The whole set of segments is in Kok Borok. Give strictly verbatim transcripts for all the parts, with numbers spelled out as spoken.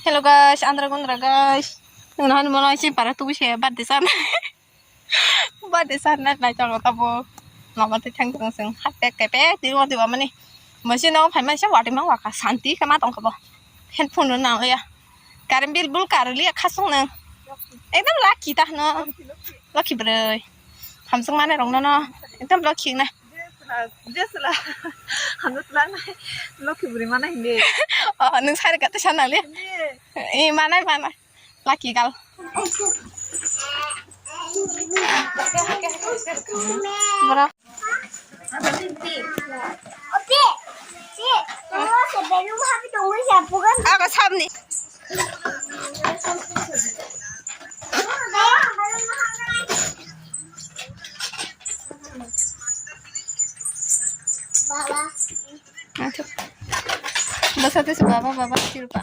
Hello guys, andra gondra guys. Nang han mono si para tu se birthday san. Birthday san na nai chang ta bo. Mama te thang thang sing hat pek ke pek ti wa ti wa mani. Masi no phai man se wa ti mang wa ka santi ka ma tong ka bo. Handphone no na ya. Current bill bul kar li kha sung nang. Ekdam lucky ta no. Lucky bwrwi. Hamsung mane rong no no. Ekdam lucky na. Jesla, jesla. Hamno tlang nai. Lucky bwrwi mana hindi. Oh, nung sari kata sana le. Hindi. Eh, mana mana. Lucky gal. Bro. Oke. Si, tunggu sebelum habis tunggu siapa kan? Aga sabni. Baba. Basa te su baba, baba, silpa.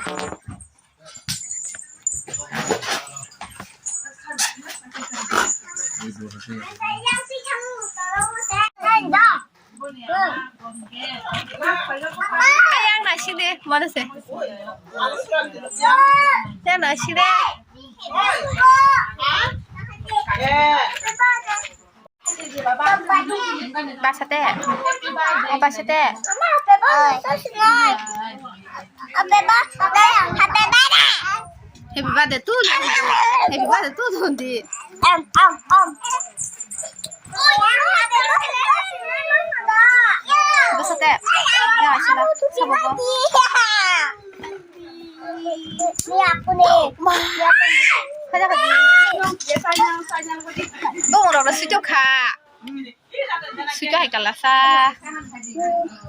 Yang nasi de, mana se? Yang nasi de. Basate. Basate. Happy birthday to you. Happy birthday to you. Basate. Ya, sila. Sabo ko. Ni aku ni. Kaja kaji. Bung rok rok sui kha. Sui kha hai kala sa.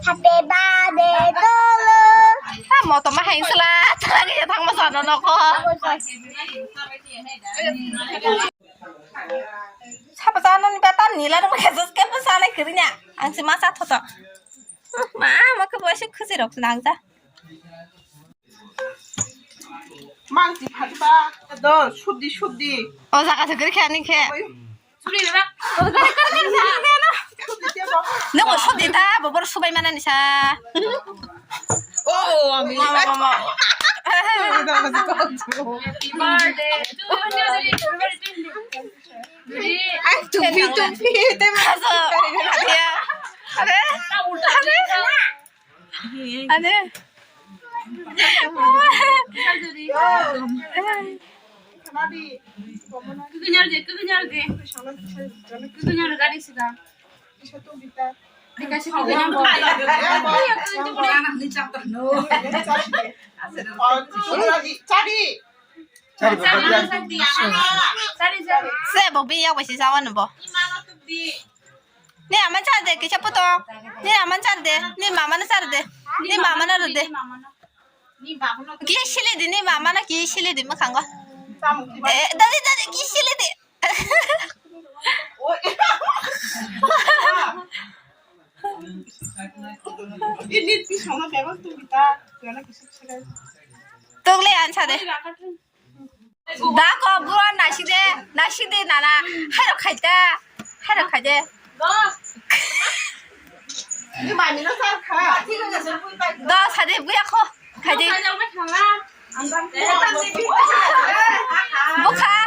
Happy birthday to you. Ha, moto ma hai sala. Tangi ya thang ma sa no no ko. Sabo sa no ni ba tan ni la no ka sus ke pa sa na kiri nya. Ang si ma sa tho to. Ma, ma ka bo si khusi rok nang ja. Mang si phati ba, do, sudi, sudi. O jaga se kiri khani khe. Sudi ba. O jaga kiri khani khe no. Sudi te ba. Nung sudi ta, bo bor subai mana ni sa. Oh, ami. Mama, mama. Happy birthday to you. Ai, tupi, tupi, te ma. Aso, ya. Are, are. Ane. Kukunyar de, kukunyar de. Kukunyar gari sida. Bika si kukunyar. Chari. Chari, chari. Se bo bi ya wasi sawan bo. Ni ama char de, kisa puto. Ni ama char de, ni mama na char de. Ni mama na ru de. Ki sili di, ni mama na ki sili di, ma khango. Eh, dadi, dadi, ki sili di. Ini pisau na bebas tu kita, karena kisah. Tungli ansa de. Da ko buro nasi de, nasi de nana. Hairo khaita, hairo khaide. Ni mami no sar kha. Do sade buya kho, khaide. Bukha.